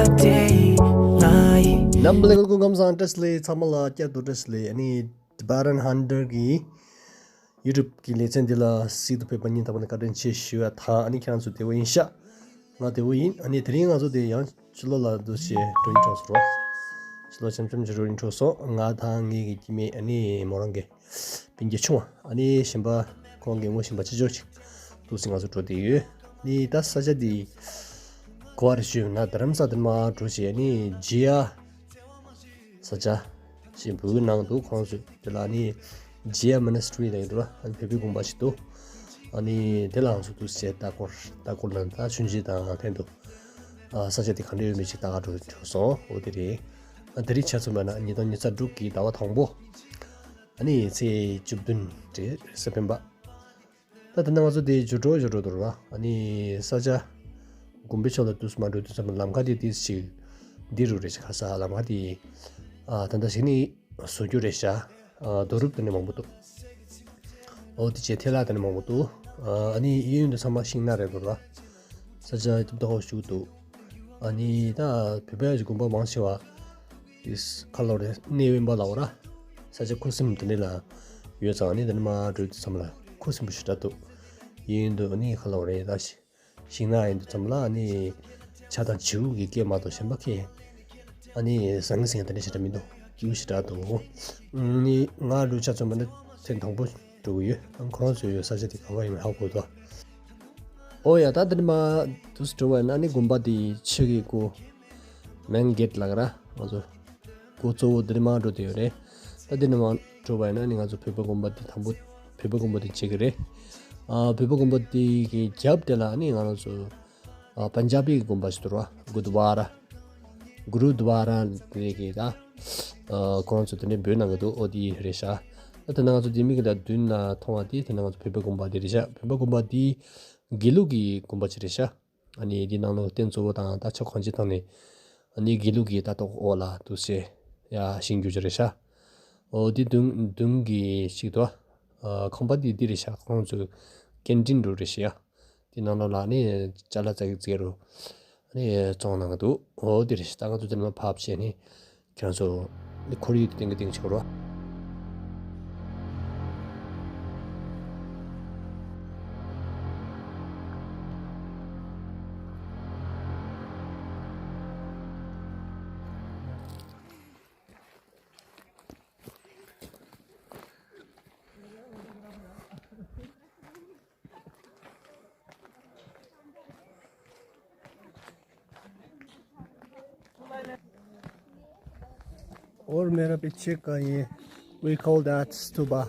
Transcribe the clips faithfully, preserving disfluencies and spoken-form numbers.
རྣམ་པ་ལྷན་རྒྱས་སྐུ་ཁམས་བཟང་། བཀྲ་ཤིས་བདེ་ལེགས། ཚང་མ་ལ་བསྐྱར་དུ་བཀྲ་ཤིས་བདེ་ལེགས། ཨ་ནི་Tibetan Hunter གི་YouTube གི་ལེ་ཚན་འདི་ལ་གཟིགས་སུ་ཕེབས་པ་སྙིང་ཐག་པ་ནས་བཀའ་དྲིན་ཆེ་ཞུ་བ་དང་། ཨ་ནི་ཁྱེད་རང་ཚོ་བདེ་པོ་ཡིན་ཤག་ང་བདེ་པོ་ཡིན། ཨ་ནི་དེ་རིང་ང་ཚོ་དེ་ཡང་ཕྱི་ལོགས་ལ་འདུག་སེ་འགྲོ་ཡིན་འགྲོ་སོང་ར། ཕྱི་ལོགས་འཆམ་འཆམ་ཅིག་འགྲོ་ཡིན་འགྲོ་སོང་། ང་དང་ངེད་ཀྱི་སྐྱེ་དམན། ཨ་ནི་མོ་རང་གི་སྤུན་ཀྱག་ཆུང་བ། ཨ་ནི་གཞན་པ་ཁོང་གི་ངོ་ཤེས་པ་ཆེ་ཆུང་ཅིག་འདུག་སེ་ང་ཚོ་འགྲོ་བསྡད་ཡོད། ཨ་ནི་ད་ས་ཆ་དེ་ག་པར་ཞུས་ན་རྡ་རམ་ས་དེ་མར་འགྲོ་བྱས། ཨ་ནི་ཇི་ཡ་ས་ཆ་ཞེས་འབོད་ཀྱི་ནང་འདུག་ཁོང་ཚོས་དེ་ལ་ཨ་ནི་ཇི་ཡ་Monastery ལབ་ཀྱི་འདུག་ར། ཨ་ནི་བོད་པའི་དགོན་པ་ཞིག་འདུག་ཨ་ནི་དེ་ལ་ང་ཚོ་འདུག་སེ་ལྟ་སྐོར་ལྟ་སྐོར་ནང་ད་མཆོད་མཇལ་དང་ལྷན་དུ། ཨ་ས་ཆ་དེ་ག་འདྲ་ཡོད་མེད་ཅིག་ལྟ་ག་འགྲོ་འགྲོ་སོང་། འོ་དེ་རེད། ཨ་དེ་རིང་ཆ་མཚོན་པ་ན་ཉིས་སྟོང་ཉི་ཤུ་རྩ་དྲུག་གི་ཟླ་བ་དང་པོ། ཨ་ནི་ཚེས་བཅུ་བདུན་རེད། སེབ་ཊེམ་བར། ད་དེ་ན་ང་ཚོ་དེ་འགྱོ་འགྲོ་འགྱོ་འགྲོ་འདུག་ར། ཨ་ནི་ས་ཆ་དགོན་པའི་ཕྱོགས་ལ་འདུག་སེ་མར་འགྲོ་དུས་ཙམ་པ་ལམ་ཁ་དེ་ཏོག་ཙམ་ཅིག་འདི་རུ་རེད་ཤག་ཁ་ས་ལམ་ཁ་དེ། ཨ་ད་ལྟ་ཞིག་ནི་བཟོ་རྒྱུ་རེད་ཤག་ཨ་རྡོ་རུབ་དེ་ནས་མང་པོ་འདུག་འོ་དེ་བྱས་ཐལ་བ་དེ་ནས་མང་པོ་འདུག་ཨ་ནི་གཡས་གཡོན་དུ་ཚང་མ་ཤིང་ནགས་རེད་འདུག་ར། ས་ཆ་སྐྱིད་པོ་ཞིག་འདུག་ཨ་ནི་ད་བོད་པའི་དགོན་པ་མང་ཆེ་བ་དེ་ག་ལབ་རེད། གནས་དབེན་པ་ལབ་ར། ས་ཆ་ཁུ་སིམ་དེ་འདྲ་ལ་ཡོད་ཙང་། ཨ་ནི་དེ་ནས་མར་འགྲོ་དུས་ཙམ་ལ་ཁུ་སིམ་པོ་ཞེ་དྲག་འདུག་གཡས་གཡོན་དུ་ཨ་ནི་ག་ལབ་རེད། ད་ཤིང་ནགས་ཡིན་དུས་ཙམ་ལ་ཨ་ནི་བྱ་དང་བྱིའུ་གི་སྐད་མ་གཏོགས་གཞན་པ་གི་ཨ་ནི་ཟང་ངེ་ཟིང་ངེ་དེ་འདྲ་ཞེ་དྲག་མི་འདུག་སྐྱིད་པོ་ཞེ་དྲག་འདུག་ཨ་ནི་ང་འགྲོ་ཆ་ཚང་མ་ནི་ཐེངས་དང་པོ་འགྲོ་གི་ཡོད། ཨ་ཁོ་རང་ཚོས་ཡོད་ས་ཆ་དེ་ག་པར་ཡིན་མིན་ཧ་གོ་འདུག་ཨོ་ཡ། ད་འདི་ནས་མར་འདུག་སེ་འགྲོ་བ་ཡིན་ན་ཨ་ནི་དགོན་པ་དེའི་ཕྱི་གི་སྒོ། མེན་གེ་ཊི་ལབ་ཀྱི་ར། ང་ཚོ་སྒོ་གཙོ་བོ་འདི་ནས་མར་འགྲོ་བསྡད་ཡོད་རེད། ད་འདི་ནས་མར་འགྲོ་བ་ཡིན་ན་ཨ་ནི་ང་ཚོ་བོད་པའི་དགོན་པ་དེ་དང་པོ། བོད་པའི་དགོན་པ་དེ་མཇལ་གྱི་རེད། ཨ་བོད་པའི་དགོན་པ་དེ་གི་རྒྱབ་དེ་ལ་ཨ་ནི་ང་རང་ཚོ་ཨ་པན་ཇ་བི་གི་དགོན་པ་ཞིག་འདུག་ར། གུར་དུ་ཝ་ར། གུ་རུ་དུ་ཝ་ར་དེ་གི་ད་ཨ་ཁོ་རང་ཚོ་དེ་འདྲ་འབོད་གནང་གི་འདུག་ཨོ་དེ་རེད་ཤག་ད་དེ་ན་ང་ཚོ་དེ་མིག་གི་ད་མདུན་ལ་མཐོང་བ་དེ་དེ་ན་ང་ཚོ་བོད་པའི་དགོན་པ་དེ་རེད་ཤག་བོད་པའི་དགོན་པ་དེ་དགེ་ལུགས་ཀྱི་དགོན་པ་ཅིག་རེད་ཤག་ཨ་ནི་དེ་ནང་ལོགས་རྟེན་གཙོ་བོ་དང་ད་ཆ་གང་ཅིའི་ཐོག་ནས་ཨ་ནི་དགེ་ལུགས་ཀྱི་ལྟ་རྟོག་འོག་ལ་འདུག་སེ་ཡ་བཞེངས་རྒྱུ་ཅིག་རེད་ཤག་ཨོ་དེ་མདུན་མདུན་གྱི་ཞིག་ཏུ་ཨ་ཁང་པ་དེ་དེ་རེད་ཤག་ཁོང་ཚོའི་ཀེན་ཊིན་འདྲ་རེད་ཤག་དེ་ནང་ལོགས་ལ་ནི་ཅ་ལག་ཙག་ཙིག་རུ་ནི་བཙོང་གནང་གི་འདུག་ཨོ་དེ་རེད་ཤག་ད་ང་ཚོ་དེ་ནང་ཕབ་བྱས་ནི་ཁྱེད་ཚོ་ནི་ཁོར་ཡུག་དེ་སྟེང་གི་སྟེང་ཆགས་རོགས། और मेरा पीछे का ये, we call that stupa.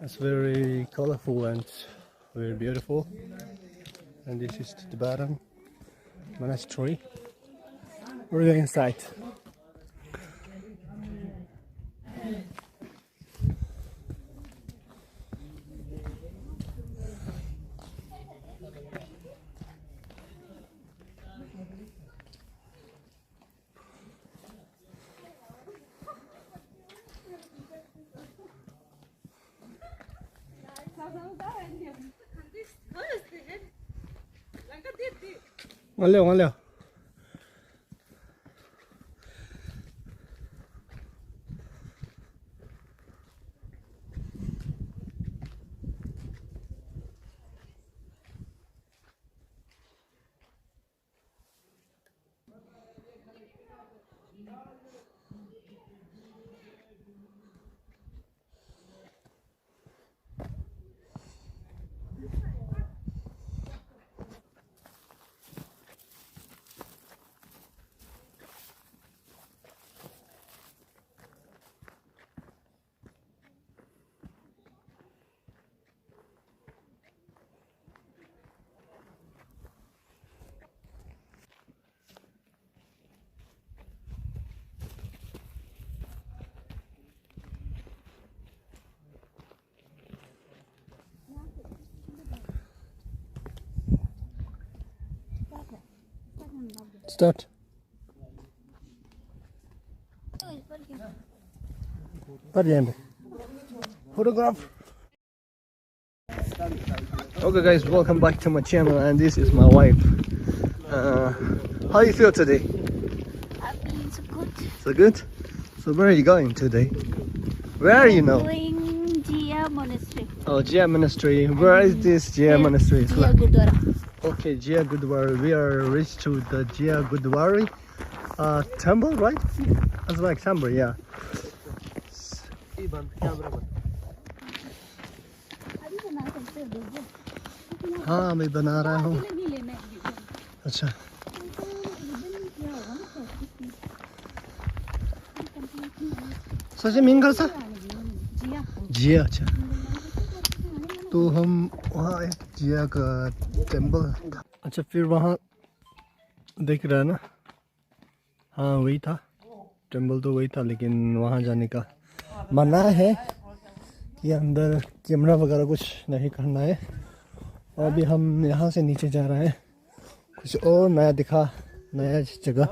It's very colorful and very beautiful. And this is the Tibetan monastery. We're going inside. Start. Photograph. Okay guys, welcome back to my channel, and this is my wife. Uh, How you feel today? I feel so good. So good? So where are you going today? Where are you now? Going Jia Monastery. Oh, Jia Monastery. Where is this Jia Monastery? Jia Gurdwara. Okay, Jia Gurdwara. We are reached to the Jia Gurdwara uh, temple, right? That's like temple, yeah. हाँ, मैं बना रहा हूँ। अच्छा। सच में मिंगल सा? जिया, अच्छा। तो हम वहाँ एक जिया का टेम्पल। अच्छा, फिर वहाँ देख रहा है ना? हाँ, वही था। टेम्पल तो वही था, लेकिन वहाँ जाने का मना है कि अंदर कैमरा वगैरह कुछ नहीं करना है। और अभी हम यहाँ से नीचे जा रहे हैं, कुछ और नया दिखा, नया जगह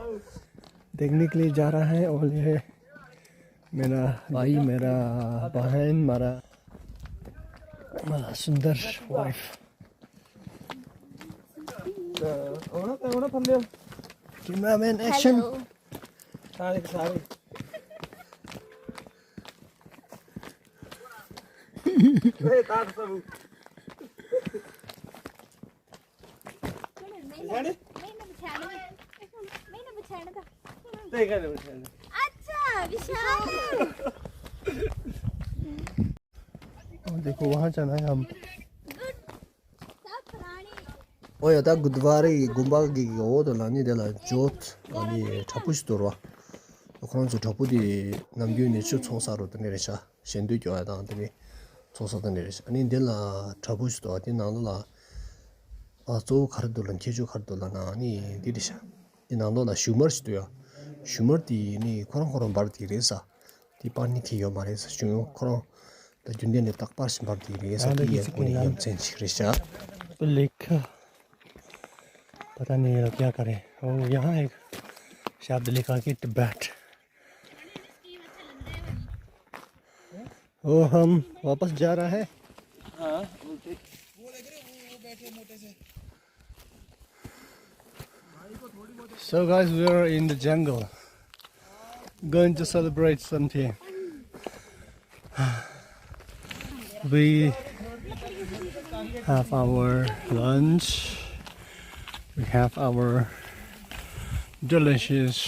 देखने के लिए जा रहा है। और ये है मेरा भाई, मेरा बहन, मेरा, मेरा सुंदर वाइफ। Cameraman, action. Hello. ਸਾਰੇ ਸਾਰੇ। ਏ ਤਾਰ ਸਭ। ਮੈਨੂੰ ਪਛਾਣ, ਮੈਨੂੰ ਪਛਾਣ ਦਾ। ਤੇ ਕਹਿੰਦੇ ਪਛਾਣ। अच्छा, विशाल। देखो, वहाँ जाना है हम। ཨོ་ཡ། ད་གུར་དུ་ཝ་རའི་དགོན་པ་གི་འོག་ཏུ་ལ་ནི་དེ་ལ་ཇོ་ཨ་ནི་བྲག་ཕུག་ཞིག་འདུག་ར། ཁོ་རང་ཚོ་བྲག་ཕུག་དེ་ནམ་རྒྱུན་ནས་ཆུ་འཚོང་ས་རུ་དེ་ནས་རེད་ཤག་ཞལ་འདོན་རྒྱག་ཡ་དང་དེ་ནས་འཚོང་ས་དེ་ནས་རེད་ཤག་ཨ་ནི་འདི་ལ་བྲག་ཕུག་ཞིག་འདུག་དེ་ནང་ལོགས་ལ་ཨ་གཙོ་བོ་ག་རེ་འདུག་ལ། ཁྱད་ཆོས་ག་རེ་འདུག་ལབ་ན་ཨ་ནི་འདི་རེད་ཤག་དེ་ནང་ལོགས་ལ་ཞུན་མར་ཞིག་འདུག་ཡ། ཞུན་མར་དེ་ནི་ཁོ་རང་ཁོ་རང་འབར་དེ་རེད་ས། དེ་སྤར་ནི་གི་ཡོད་མ་རེད་ཟེར་བྱུང་། ཁོ་རང་ད་རྒྱུན་ལྡན་ནས་རྟག་པར་ཞིག་འབར་དེ་རེད་ཟེར། དེ་ཡང་ཁོ་ནི་ཡ་མཚན་ཞིག་རེད་ཤག लिखा। पता नहीं ये लोग क्या करे। ओ, यहाँ एक शायद लिखा कि टिबेट। ओ, हम वापस जा रहा है। हाँ, उल्टे। So guys, we are in the jungle, going to celebrate something. We have our lunch. We have our delicious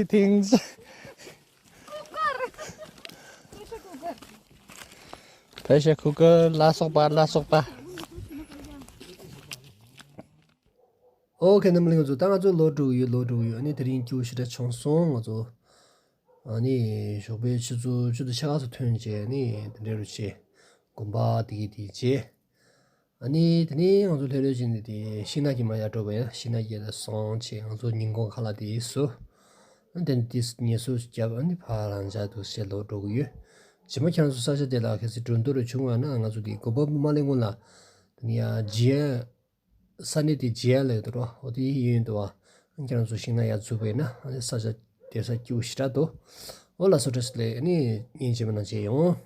Things. Pressure cooker, ལ་སོགས་པ་ལ་སོགས་པ། ཨོ་ཁེ། རྣམ་པ་ལྷན་རྒྱས་ཚོ། ད་ང་ཚོ་ལོག་འགྲོ་གི་ཡོད། ལོག་འགྲོ་གི་ཡོད། ཨ་ནི་དེ་རིང་སྐྱིད་པོ་ཞེ་དྲག་བྱུང་སོང་། ང་ཚོ་ཨ་ནི་ཞོགས་པའི་ཆུ་ཚོད་བཅུ་དང་ཕྱེད་ཀ་ཙམ་ཐོན་རྗེས་ཨ་ནི་དེ་འདྲ་རུ་བྱས། དགོན་པ་དེ་གི་དེ་བྱས། ཨ་ནི་དེ་ནས་ང་ཚོ་ལྷོད་ལྷོད་བྱས་ནས་དེ་ཤིང་ནགས་ཀྱི་མར་ཡར་འགྲོ་བ་ཡིན། ཤིང་ནགས་ཀྱི་ལ་སོང་བྱས་ང་ཚོ་ཉིན་གུང་ཁ་ལག་དེ་ཟོས། ཨ་ནི་དེ་ནས་དེ་ངལ་གསོ་བརྒྱབ། ཨ་ནི་ཕར་རང་འཇགས་འདུག་སེ་ལོག་འགྲོ་གི་ཡོད། རྗེས་མ་ཁྱེད་རང་ཚོ་ས་ཆ་དེ་ལ་གལ་སྲིད་འགྲོ་འདོད་རུ་བྱུང་བ་ན། ང་ཚོ་དེ་དགོན་པ་མ་སླེབས་སྔོན་ལ་དེ་ནས་ཡར་ཇི་ཡན་ས་གནས་དེ་ཇི་ཡན་ལ་ཡོད་འདུག་རོ། འོ་དེ་ཡིན་འདུག་བ། ཁྱེད་རང་ཚོ་ཤིང་ནགས་ཡར་འཛུལ་བས་ན་ཨ་ནི་ས་ཆ་དེ་ས་སྐྱིད་པོ་ཞེ་དྲག་འདུག་ཨོ་ལགས་སོ། བཀྲ་ཤིས་བདེ་ལེགས། ཨ་ནི་ཉིན་རྗེས་མ་ནང་མཇལ་ཡོང་།